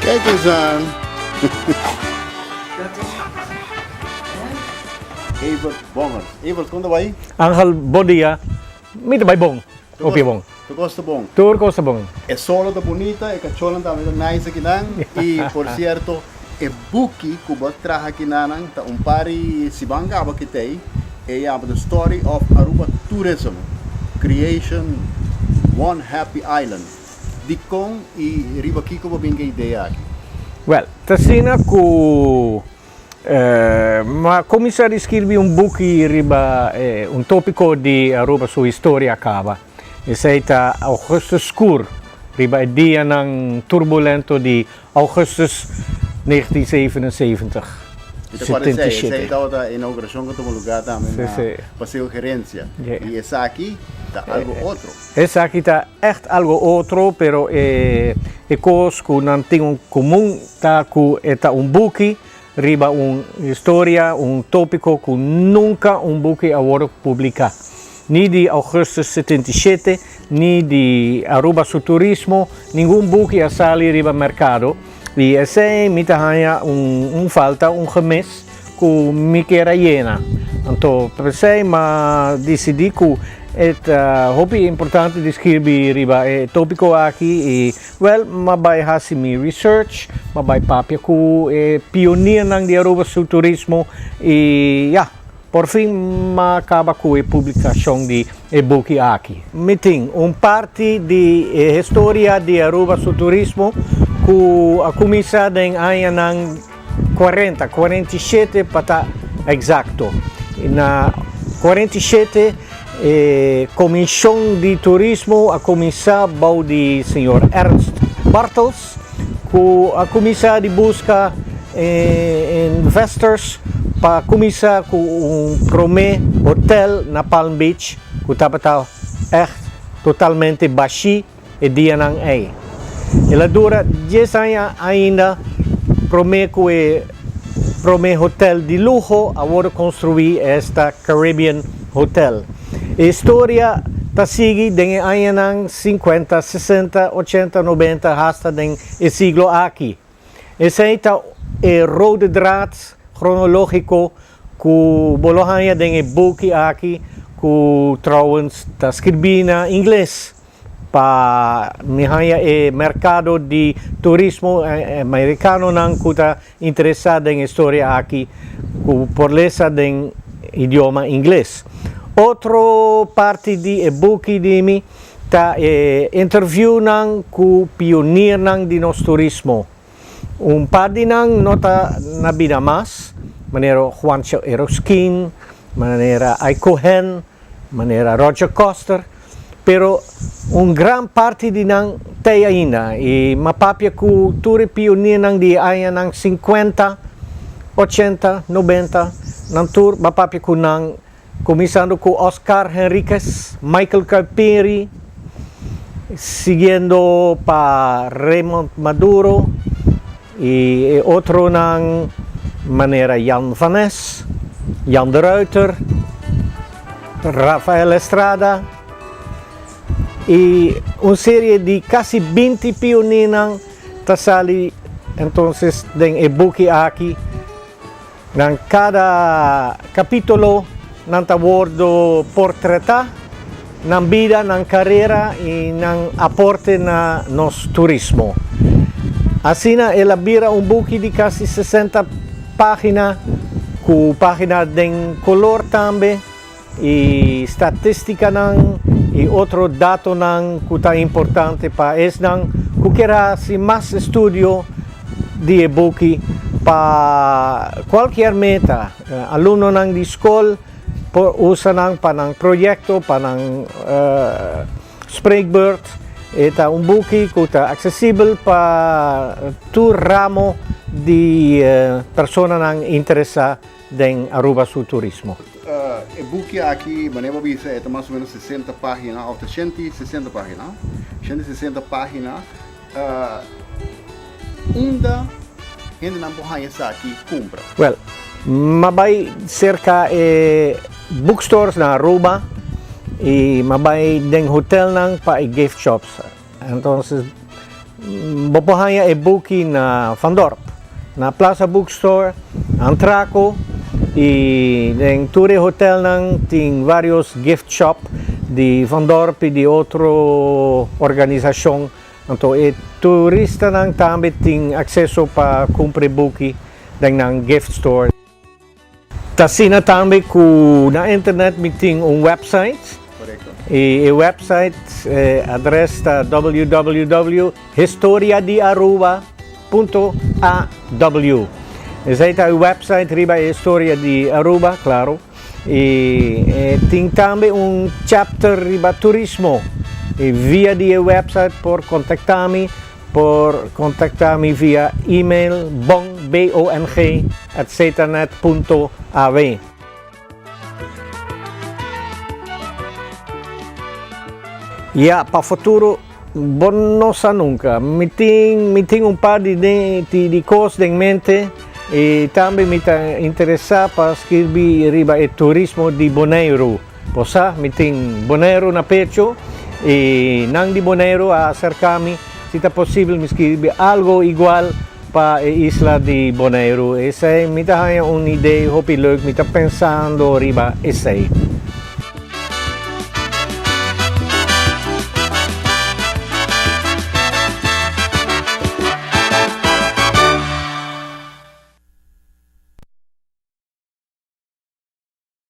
Kijk eens aan. Evert Bongers. Evert, kon ta bai? Angel, bon dia. Mi ta bai bon. Hopi bon. Tur kos ta bon. Tur kos ta bon. E solo ta bunita, e kachónan tambe ta nice akinan. I por sierto, e buki ku bo a traha akinanan ta un par di siman kaba kitei. E yama The Story of Aruba Tourism, Creation One Happy Island. Dikon i riba kiko bo bin ku e idea aki? Wèl, ta asina ku Ma cuminsa di skirbi un buki riba un topico di Aruba su historia caba. Esey ta Augustus Scur, riba e dianan turbulento di augustus 1977. Mi ta cuerda esey, esey tabata e inauguracion cu tuma lugar tambe na Paseo Gerencia. Y esaki ta algo otro. Esaki ta echt algo otro, pero e cos cu nan tin un comun ta cu e ta un buki riba un historia, un topico cu nunca un buki a wordo publica. Ni di Augustus 77, ni di Aruba su turismo, ningun buki a sali riba mercado. Y esey mi ta haya un falta, un gemis cu mi kier a yena. Anto p'esey m'a dicidi cu e ta hopi importante di skirbi riba e topico aki y wel m'a bay haci mi research, m'a bay papia cu e pioniernan di Aruba su turismo y ya, por fin m'a caba cu e publicacion di e buki aki. Mi tin un parti di e historia di Aruba su turismo cu a cuminsa den añanan Cuarenta, 47 pa ta exacto. Na 47 e Comision di Turismo a cuminsa bou di señor Ernst Bartels cu a cuminsa di busca investors pa cuminsa cu un prome hotel na Palm Beach cu tabata echt totalmente bashi. E dianan ei. El a dura dies aña ainda promé ku e promé hotel di luho a wòrdu konstruí, esta Caribbean Hotel. E historia ta sigui den e añanan sinkuenta, sesenta, ochenta, nobenta hasta den e siglo aki. Esei ta e rode draad kronológiko ku bo lo haña den e buki aki ku trouwens ta skirbí na ingles. Pa mi haña e merkado di turismo amerikanonan ku ta interesá den e storia aki ku por lesa den idioma ingles. Otro parti di e buki di mi ta e interviewnan ku pioniernan di nos turismo. Un par di nan no ta na bida mas, manera Juancho Eroskin, manera Aiko Hen, manera Roger Koster, pero un gran parti di nan t'ei ainda y m'a papia cu tur e pioniernan di e añanan sinkuenta, ochenta, nobenta, nan tur m'a papia cu nan, cuminsando cu Oscar Henriquez, Michael Kuiperi, siguiendo pa Raymond Maduro y e otronan manera Jan van Es, Jan de Ruiter, Rafael Estrada y un serie di casi binti pioniernan ta sali entonces den e buki aki. Nan cada capitulo nan ta wordo portreta nan bida, nan carera y nan aporte na nos turismo. Asina el a bira un buki di casi 60 pagina cu pagina den color tambe y statisticanan y otro datonan cu ta importante pa esnan cu kier haci mas estudio di e buki pa cualkier meta. Alumnonan di scol por usa nan pa nan proyecto, pa nan spreekbeurt. E ta un buki ku ta aksesibel pa tur ramo di personanan interesá den Aruba su turismo. E buki aki, manera bo a bisa, e ta mas o menos 60 pagina of ta 160 pagina, 160 pagina. Unda hendenan por haña esaki kumpra? Wel, m'a bai serka e bookstores na Aruba i m'a bai den hotelnan pa e gift shops. Entonces bo por haña e buki na Van Dorp, na Plaza Bookstore, Antraco i den tur e hotelnan tin varios gift shop di Van Dorp i di otro organisashon. Anto e turistanan tambe tin akseso pa kumpra e buki den nan gift store. Ta asina tambe ku na internet mi tin un website. I e website adres ta www.historiadiaruba.aw. Esei ta e website riba e historia di Aruba, klaro. I e tin tambe un chapter riba turismo. I via di e website por kontaktá mi. Por kontaktá mi via email bong, B-O-N-G, at znet punto aw. Ya, pa futuro bo no sa nunka. Mi tin mi tin un par di di kos den mente i tambe mi ta interesá pa skirbi riba e turismo di Boneiru. Bo sa, mi tin Boneiru na pecho i nan di Boneiru a aserká mi si ta posibel mi skirbi algo igual pa e isla di Boneiru. Esei mi ta haña un idee hopi leuk, mi ta pensando riba esei.